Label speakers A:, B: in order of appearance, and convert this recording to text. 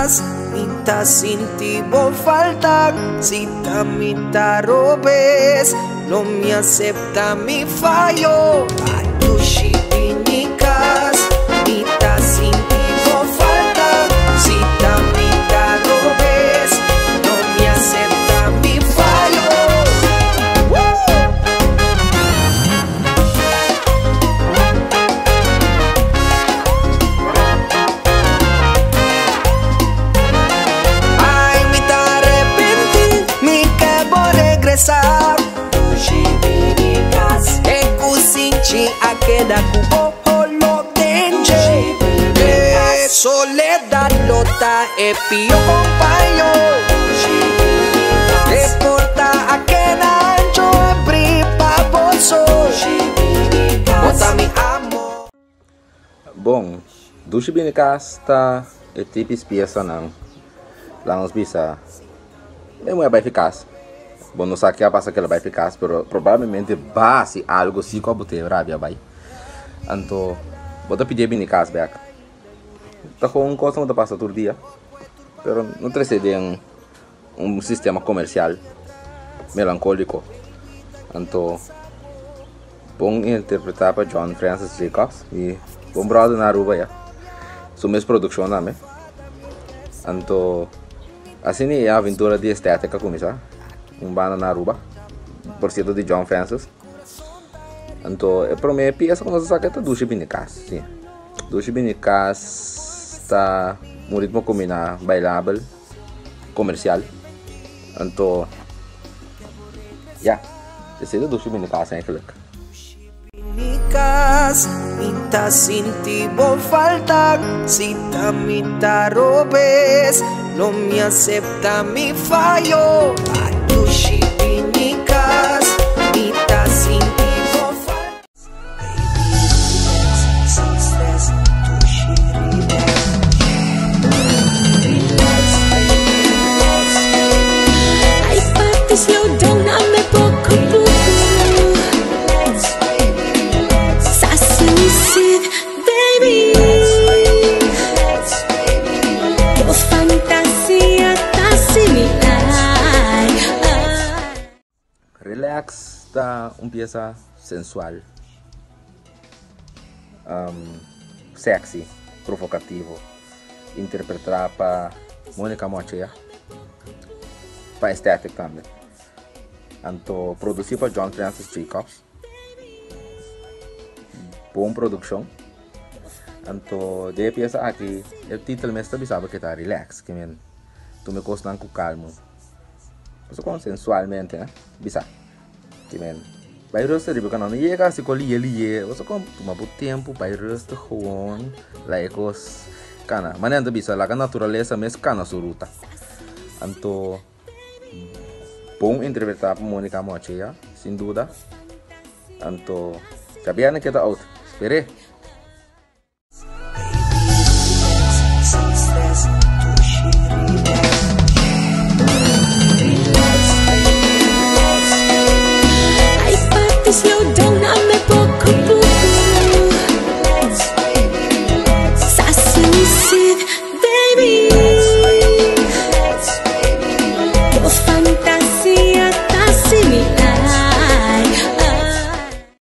A: kas, mi ta sinti bo falta. Si ta mi ta robes, lo mi asepta mi fayo. Dushi bini kas, mi ta sinti bo falta. Si ta mi ta robes, lo mi asepta mi fayo. Ay, mi ta arepentí, mi ke bo regresá. Dushi bini kas, e kusinchi a keda ku bo holo den dje. E soledad lo ta e pió kompaño. E porta a keda ancho abrí pa bo so. Bo ta mi amor.
B: Bon, Dushi Bini Kas ta e tipis piesanan la nos bisa e muher bai fi kas. Bo no sa ke a pasa ke el a bai fi kas pero probablemente ba hasi algo si ku a bot'é rabia bai. Anto bo ta pidié bini kas bek. Ta kon un kos ku ta pasa tur dia pero no trese den un sistema komersial melankóliko. Anto bon interpretá pa John Francis Jacobs i bon bròder na Aruba ya. Su mes produkshon tambe. Anto asina e aventura di Estetic a kuminsá, un banda na Aruba, por sierto di John Francis. Anto e promé piesa ku nos a saka ta Dushi Bini Kas, si. Dushi Bini Kas ta un ritmo kombiná bailabel. Comercial. Anto, ya, esei ta dushi bini cas eigenlijk.
A: Bini cas, mi ta sinti bo falta. Si ta mi ta robes, lo mi acepta mi fayo. Dushi bini cas, mi ta sinti bo falta.
B: Relax ta un pieza sensual, sexy, provocativo, interpreta pa Monica Mochea, pa Estetic tambe. Anto produci pa John Francis Jacobs. Bon produccion. Anto den e pieza aki e titel mes ta bisa bo ke ta relax, ke men tuma e kosnan ku kalmu. Pasobra kon sensualmente eh bisa ki men bai rustig riba kano no yega asi kon liye liye pasobra kon tuma bo tempu bai rustig gewoon laga e kos kana manera nan ta bisa laga naturalesa mes kana su ruta anto bon interpreta pa Monica Mochea sin duda anto djabièrnè ke ta out spere.